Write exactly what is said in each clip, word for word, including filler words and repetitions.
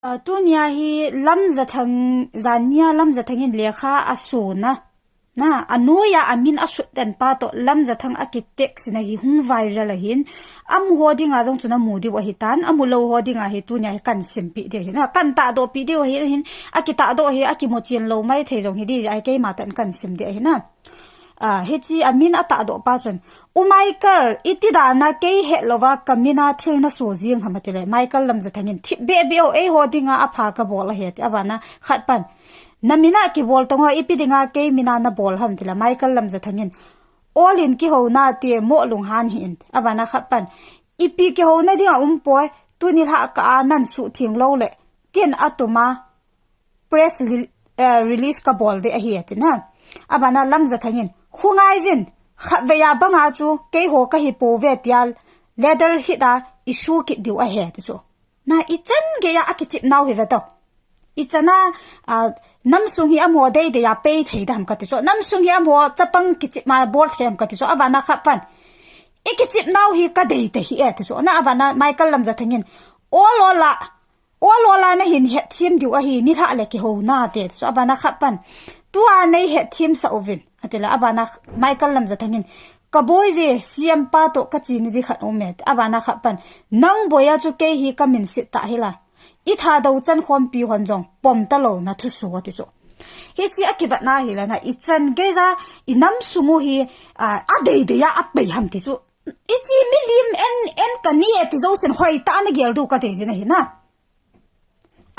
Ah, tunia hi Lamjathang, jannia Lamjathang in lekha asona. Na, anoiya amin asut den pa toh Lamjathang akitext na hi hung viral ahin. Amu ho dinga jong chu namu diu ahitan, amu lou ho dinga hi tunia hi kahin simpi diu ahi. Na, kahin tahdoh pi diu ahi hin, akitahdoh hi, akimuchen lou maithei jong hi di, ahi keima tah in kahin sim diu ahi na. Ah, hiche amin atahdoh pa chun, "U Michael, iti dana kei hetlouva kamina thil naso jing ham?" atile, Michael Lamjathang in, "Thipbeh beh o, eiho dinga apha kabol ahi," ati. Abana khat pan, "Namina kibol tong o, ipi dinga kei mina nabol ham?" atile, Michael Lamjathang in, "Ol in kihouna ati, mo lunghan hih in," abana khat pan, "Ipi kihouna dinga umpoi, tuni lhah kah a nan suhtheng lou le, ken atuma press rel-, eh, release kabol ding ahi," ati na. Abana Lamjathang in, "Khongai jin, khatvei a banga chu keiho kahi pouve tia letter hit a isu kit diu ahi," ati chu. Na, ichan geiya akichep nau hi ve to. Ichan a, ah, namsung hi amaho deidei a pei thei dem kati chu. Namsung hi amaho chapang kichep ma bol thei dem kati chu. Abana khat pan, "Ikichep nau hi kadei te hi e," ati chu. Na, abana Michael Lamjathang in, "Ol ol a, ol ol a nahin hetthem diu ahi, nilhah le kihouna te," ati chu. Abana khat pan, "Tua nei hetthem sah uvin," atile, abana Michael Lamjathang in, "Kaboi je, C M pa toh kachena di khat aume," ati. Abana khat pan, "Nang boi a chu kei hi kamin set ta hi la. I Thadou chankhompi hon jong pom talou na thuso," ati chu. Hiche akivetna hi la na, ichan geiya, inamsung u hi, ah, adeidei a apei ham ti chu. Hiche milim en, en kani e ti jousen hoitah a nagel diu kadei jin ahi na.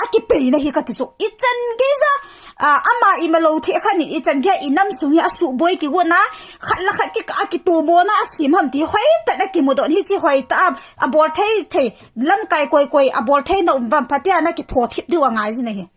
Akipeina hi kati chu. Ichan geiya, ah, ama imalou thei khat in ichan geiya inamsung hi asuhboi kigot na, khat le khat kikah a kitomona asem ham ti hoitah in akimudoh in, hiche hoitah a, abol thei thei, lamkai koi koi, abol theina um vang phatea nakitho thip diu angai jin ahi.